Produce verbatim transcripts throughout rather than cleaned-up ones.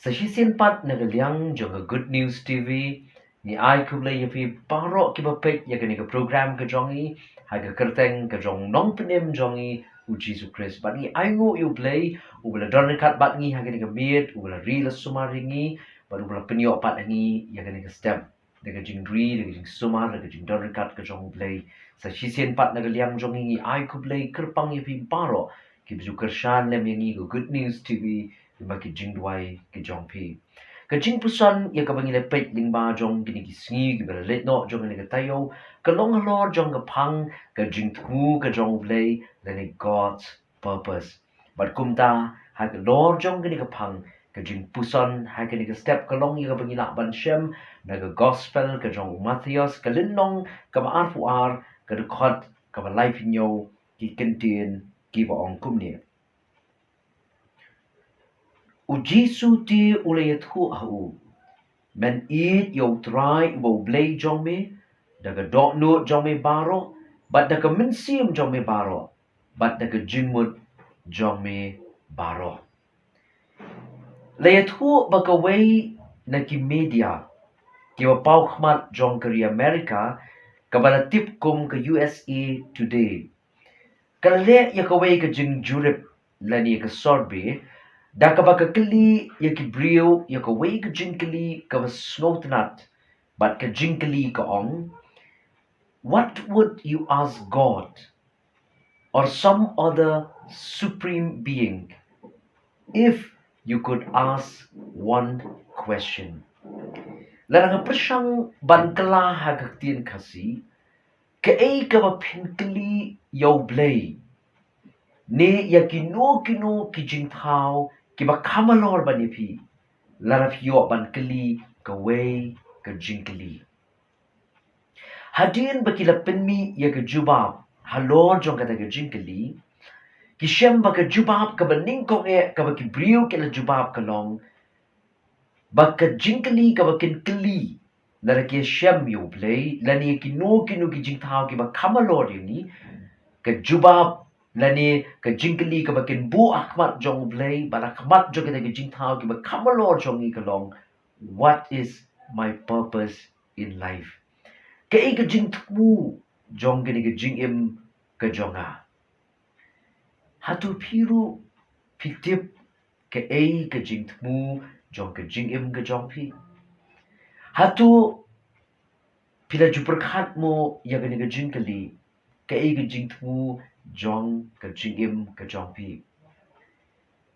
Sa shisien pat na ka liang jong ka Good News T V, ngi ai khublei ïa phi baroh kiba peit ïa kane ka program ka jong ngi, ha ka kyrteng ka jong u Nongpynim jong ngi, u Jisu Khrist. Bad ngi ai nguh ïa u Blei, uba la don ryngkat bad ngi ha kane ka miet, uba la ri la sumar ïa ngi, bad uba la pynïoh pat ïa ngi ïa kane ka step da ka jingri, da ka jingsumar, da ka jingdon ryngkat ka jong u Blei. Sa shisien pat na ka liang jong ngi, ngi ai khublei kyrpang ïa phi baroh kiba ju kyrshan lem ïa ngi ka Good News T V, lyngba ki jingduwai ki jong phi. Ka jingpuson ïa kaba ngi la peit lyngba jong kine ki sngi kiba la leit noh jong kane ka taïew, ka long halor jong ka phang ka jingthmu ka jong u Blei, lane God's purpose. Bad kumta, halor jong kane ka phang ka jingpuson ha kane ka step ka long ïa kaba ngi lah ban shem na ka Gospel ka jong u Mathaios, ka lynnong kaba arphew ar, ka dkhot kaba laiphew hynñiew, ki kyntien kiba ong kumne. U Jisu te u la ïathuh ha u, men ïeit ïa u Trai uba u Blei jong me da ka dohnud jong me baroh, bad da ka mynsiem jong me baroh, bad da ka jingmut jong me baroh. La ïathuh ba kawei na ki media kiba paw khmat jong ka ri America, kaba la tip kum ka U S A Today, ka la leh ïa kawei ka jingjurip lane ka survey, da kaba ka kylli ïa ki briew ïa kawei ka jingkylli kaba sngewtynnat, bad ka jingkylli ka ong, "What would you ask God or some other supreme being if you could ask one question?" Lada nga pyrshang ban kylla ha ka ktien Khasi, kaei kaba phin kylli ïa u Blei, ne ïa kino kino ki jingthaw kiba kham halor ban ïa phi, lada phi ïoh ban kylli kawei ka jingkylli? Hadien ba ki la pynmih ïa ka jubab halor jong kata ka jingkylli, ki shem ba ka jubab kaba nyngkong eh kaba ki briew ki la jubab ka long ba ka jingkylli kaba kin kylli, lada ki shem ïa u Blei lane kino kino ki jingthaw kiba kham halor ïa ngi, ka jubab lane ka jingkylli kaba kin buh ha khmat jong u Blei bad ha khmat jong kita ki jingthaw kiba kham halor jong ngi ka long, "What is my purpose in life?" Kaei ka jingthmu jong kane ka jingim ka jong nga? Hato phi ruh phi tip kaei ka jingthmu jong ka jingim ka jong phi? Hato phi la ju pyrkhat mo ïa kane ka jingkylli, kaei ka jingthmu jong ka jingim ka jong phi?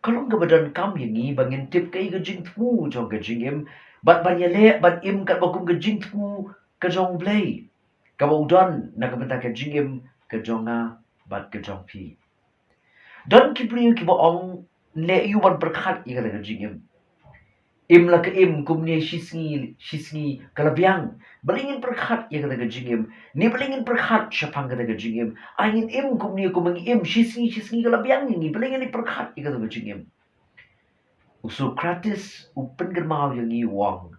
Ka long kaba donkam ïa ngi ba ngin tip kaei ka jingthmu jong ka jingim, bad ban ïaleh ban im katba kum ka jingthmu ka jong u Blei, kaba u don na ka bynta ka jingim ka jong nga bad ka jong phi. Don ki briew kiba ong, "Ngi leh aiu ban pyrkhat ïa kata ka jingim? Im la ka im, kumne shi sngi shi sngi ka la biang. Balei ngin pyrkhat ïa kata ka jingim? Ne balei ngin pyrkhat shaphang kata ka jingim? Ai ngin im kumne kumba ngi im, shi sngi shi sngi ka la biang ïa ngi. Balei ngin pyrkhat ïa kata ka jingim?" U Socrates u pynkynmaw ïa ngi, u ong,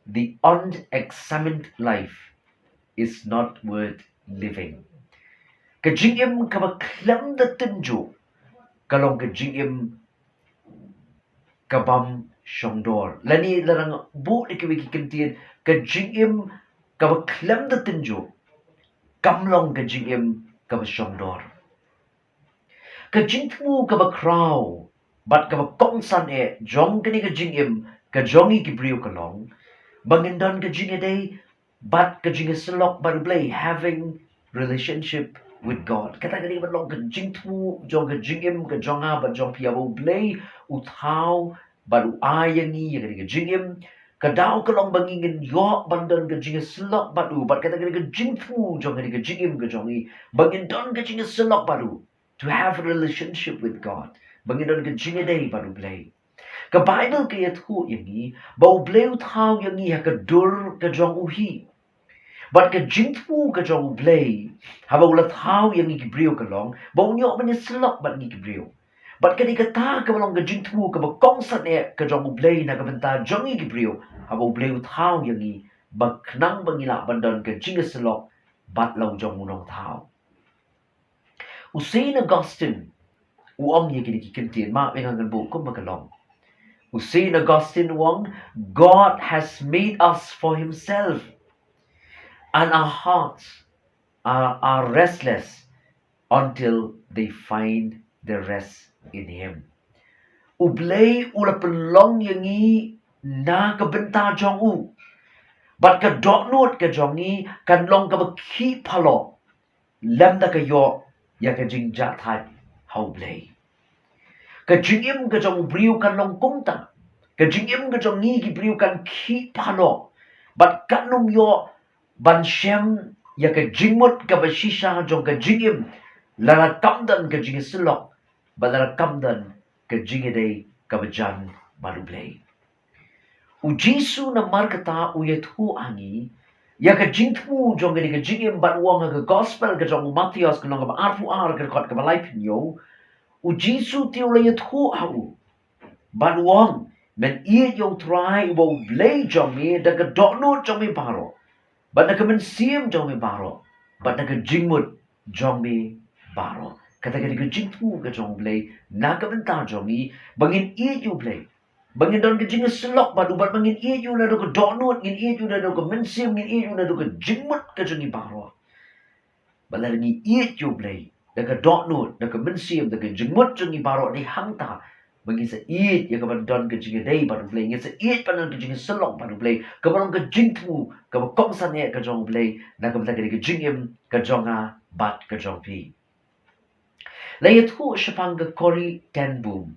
"The unexamined life is not worth living." Ka jingim kaba khlem da tynjuh ka long ka jingim ka bym shongdor. Lane lada nga buh da kiwei ki kyntien, ka jingim kaba khlem da tynjuh kam long ka jingim kaba shongdor. Ka jingthmu kaba khraw bad kaba kongsan eh jong kane ka jingim ka jong ngi ki briew ka long ba ngin don ka jingïadei bad ka jingïasyllok bad u Blei, having relationship with God. Kata ka dei ban long ka jingthmu jong ka jingim ka jong nga bad jong phi, ba u Blei u thaw bad u ai ïa ngi ïa kane ka jingim. Ka daw ka long ba ngi ngin ïoh ban don ka jingïasyllok bad u, bad kata ka dei ka jingthmu jong kane ka jingim ka jong ngi, ba ngin don ka jingïasyllok bad u, to have a relationship with God, ba ngin don ka jingïadei bad u Blei. Ka Baibl ka ïathuh ïa ngi ba u Blei u thaw ïa ngi ha ka dur ka jong u hi. Bad ka jingthmu ka jong u Blei haba u la thaw ïa ngi ki briew ka long ba un ïoh ban ïasyllok bad ngi ki briew. Bad ka dei kata kaba long ka jingthmu kaba kongsan eh ka jong u Blei na ka bynta jong ngi ki briew, haba u Blei u thaw ïa ngi ba khnang ba ngi lah ban don ka jingïasyllok bad la u jong u Nongthaw. U Saint Augustine u ong ïa kine ki kyntien, ma ïa nga ngan buh kumba ka long. Saint Augustine u ong, "God has made us for himself, and our hearts are, are restless until they find their rest in him." U Blei u la pynlong ïa ngi na ka bynta jong u. Bad ka dohnud ka jong ngi kan long kaba khih phalok lem da ka ïoh ïa ka jingjahthait ha u Blei. Ka jingim ka jong u briew kan long kumta. Ka jingim ka jong ngi ki briew kan khih phalok. Bad kan ym ïoh ban shem ïa ka jingmut kaba shisha jong ka jingim, lada kam don ka jingïasyllok, bad lada kam don ka jingïadei kaba jan bad u Blei. U Jisu namar kata u ïathuh ha ngi ïa ka jingthmu jong kane ka jingim, bad u ong ha ka gospel ka jong u Mathaios ka lynnong kaba arphew ar ka dkhot kaba laiphew hynñiew. U Jisu te u la ïathuh ha u bad u ong, "Men ïeit ïa u Trai uba u Blei jong me da ka dohnud jong me baroh, bad da ka mynsiem jong me baroh, bad da ka jingmut jong me baroh." Kata ka dei ka jingthmu ka jong u Blei na ka bynta jong ngi, ba ngin ïeit ïa u Blei, ba ngin don ka jingïasyllok bad u, bad ba ngin ïeit ïa u naduh ka dohnud, ngin ïeit ïa u naduh ka mynsiem, ngin ïeit ïa u naduh ka jingmut ka jong ngi baroh. Bad lada ngi ïeit ïa u Blei da ka dohnud, da ka mynsiem, da ka jingmut jong ngi baroh, dei hangta ba ngin sa ïeit ïa ka ban don ka jingïadei bad u Blei, ngin sa ïeit ban don ka jingïasyllok bad u Blei, kaba long ka jingthmu kaba kongsan eh ka jong u Blei na ka bynta ka dei ka jingim ka jong nga bad ka jong phi. La ïathuh shaphang ka Corrie ten Boom,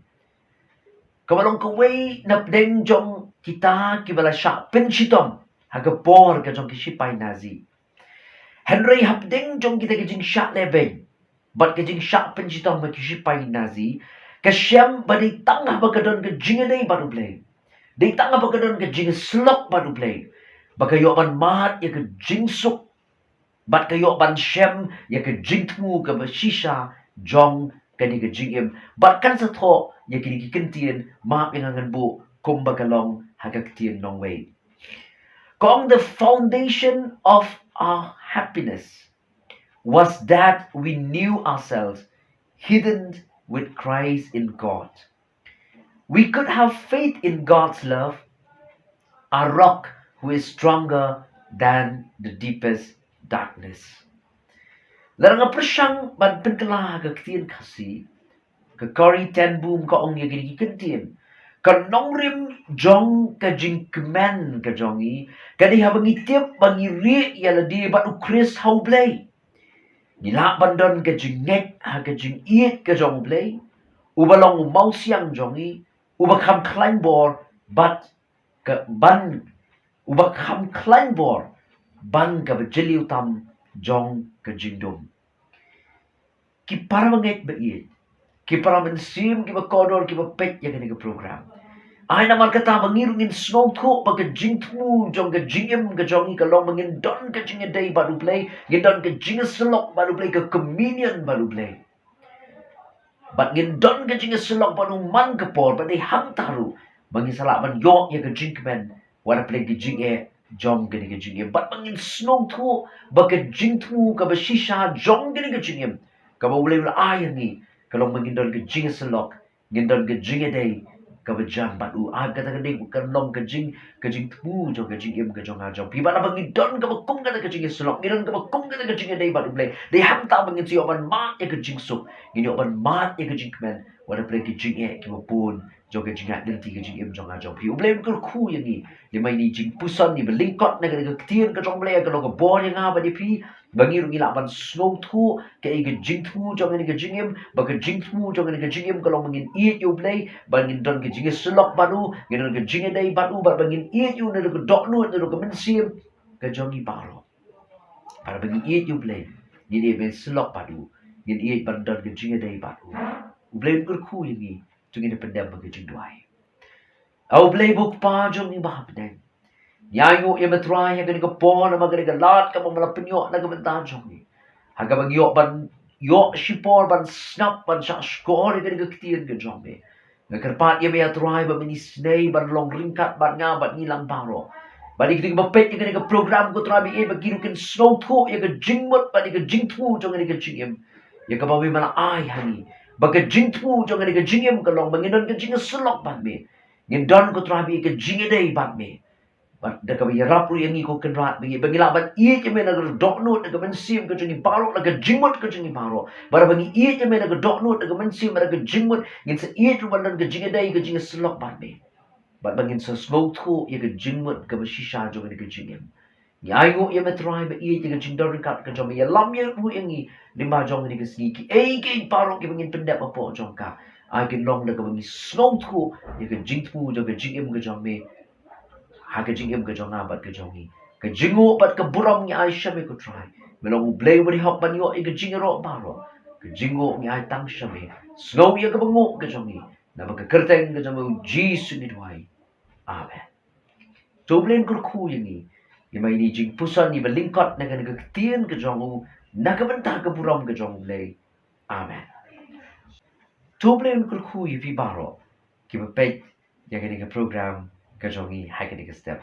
kaba long kawei na pdeng jong kita kiba la shah pynshitom ha ka por ka jong ki shipai Nazi. Hynrei hapdeng jong kita ki jingshah lehbeiñ bad ki jingshah pynshitom ha ki shipai Nazi, ka shem ba dei tang haba ka don ka jingïadei bad u Blei, dei tang haba ka don ka jingïasyllok bad u Blei, ba ka ïoh ban mad ïa ka jingsuk, bad ka ïoh ban shem ïa ka jingthmu kaba shisha jong kane ka jingim, bad kan sa thoh ïa kine ki kyntien, map ïa nga ngan buh kumba ka long ha ka ktien nongwei. Ka ong, "The foundation of our happiness was that we knew ourselves hidden with Christ in God. We could have faith in God's love, a rock who is stronger than the deepest darkness." Lada nga pyrshang ban pynkylla ha ka ktien Khasi, ka Corrie ten Boom ka ong ïa kine ki kyntien, ka nongrim jong ka jingkmen ka jong ngi ka dei haba ngi tip ba ngi rieh ïa lade bad u Khrist ha u Blei. Ngi lah ban don ka jingngeit ha ka jingïeit ka jong u Blei, uba long u mawsiang jong ngi, uba kham khlaiñ bor, bad ka ban, uba kham khlaiñ bor ban kaba jylliew tam jong ka jingdum. Ki para bangeit ba ïeit, ki para mynsiem kiba kordor kiba peit ïa kane ka program, ai namar kata ba ngi ruh ngin sngewthuh ba ka jingthmu jong ka jingim ka jong ngi ka long ba ngin don ka jingïadei bad u Blei, ngin don ka jingïasyllok bad u Blei, ka communion bad u Blei. Bad ngin don ka jingïasyllok bad u man ka por, bad dei hangta ruh ba ngin sa lah ban ïoh ïa ka jingkmen wat hapdeng ka jingeh jong kane ka jingim, bad ba ngin sngewthuh ba ka jingthmu kaba shisha jong kane ka jingim kaba u Blei u la ai ha ngi ka long ba ngin don ka jingïasyllok, ngin don ka jingïadei kaba jan bad u. Ai kata ka dei ka long ka jing, ka jingthmu jong ka jingim ka jong nga jong phi. Bad haba ngi don kaba kum kata ka jingïasyllok, ngi don kaba kum kata ka jingïadei bad u Blei, dei hangta ba ngin sa ïoh ban mad ïa ka jingsuk, ngin ïoh ban mad ïa ka jingkmen wat hapdeng ka jingeh kiba bun jong ka jingïaid lynti ka jingim jong nga jong phi. U Blei un kyrkhu ïa ngi. Lymne ine i jingpuson, iba lyngkot na kane ka ktien ka jong u Blei, ka long ka bor ïa nga bad ïa phi, ba ngi ruh ngi lah ban sngewthuh kaei ka jingthmu jong kane ka jingim, ba ka jingthmu jong kane ka jingim ka long ba ngin ïeit ïa u Blei, ba ngin don ka jingïasyllok bad u, ngin don ka jingïadei bad u, bad ba ngin ïeit ïa u naduh ka dohnud, naduh ka mynsiem ka jong ngi baroh. Bad ba ngin ïeit ïa u Blei, ngin ïeit ban ïasyllok bad u, ngin ïeit ban don ka jingïadei bad u. U Blei un kyrkhu ïa ngi. To ngin ïa pyndem ha ka jingduwai. A U Blei, U Kpa jong ngi ba ha bneng, ngi ainguh ïa me Trai ha kane ka por namar kane ka lad kaba me la pynïoh na ka bynta jong ngi, ha kaba ngi ïoh ban ïoh shipor ban sngap, ban shahshkor ïa kane ka ktien ka jong me. Nga kyrpad ïa me, A Trai, ba men isynei ban long ryngkat bad nga bad ngi lang baroh. Bad ïa kito kiba peit ïa kane ka program, ko Trai, ba ïeit, ba ki ruh kin sngewthuh ïa ka jingmut bad ïa ka jingthmu jong kane ka jingim, ïa kaba me la ai ha ngi. Ba ka jingthmu jong kane ka jingim ka long ba ngin don ka jingïasyllok bad me, Ngin don, ko Trai, ba ïeit ka jingïadei bad me. Bad da kaba ïarap ruh ïa ngi, ko Kynrad, ba ngi, ba ngi lah ban ïeit ïa me na ka dohnud, na ka mynsiem ka jong ngi baroh, na ka jingmut ka jong ngi baroh. Bad ba ngi ïeit ïa me na ka dohnud, na ka mynsiem, na ka jingmut, ngin sa ïeit ruh ban don ka jingïadei, ka jingïasyllok bad me. Bad ba ngin sa sngewthuh ïa ka jingmut kaba shisha jong kane ka jingim. Ngi ainguh ïa me, Trai, ba ïeit ïa ka jingdon ryngkat ka jong me, ïalam ïa ruh ïa ngi lyngba jong kane ka sngi, kiei kiei baroh kiba ngin pyndep hapoh jong ka. Ai kin long da kaba ngi sngewthuh ïa ka jingthmu jong ka jingim ka jong me ha ka jingim ka jong nga bad ka jong ngi. Ka jingnguh bad ka burom ngi ai sha me, ko Trai. Me long U Blei uba dei hok ban ïoh ïa ka jingïaroh baroh. Ka jingnguh ngi ai tang sha me. Sngew ïa kaba nguh ka jong ngi. Naba ka kyrteng ka jong me, U Jisu, ngi duwai. Amen. To U Blei un kyrkhu ïa ngi. Ïa ma ine i jingpuson, ïa ba lyngkot na kane ka ktien ka jong u, na ka bynta ka burom ka jong U Blei. Amen. To U Blei un kyrkhu ïa phi baroh kiba peit ïa kane ka program ka jong ngi ha kane ka step.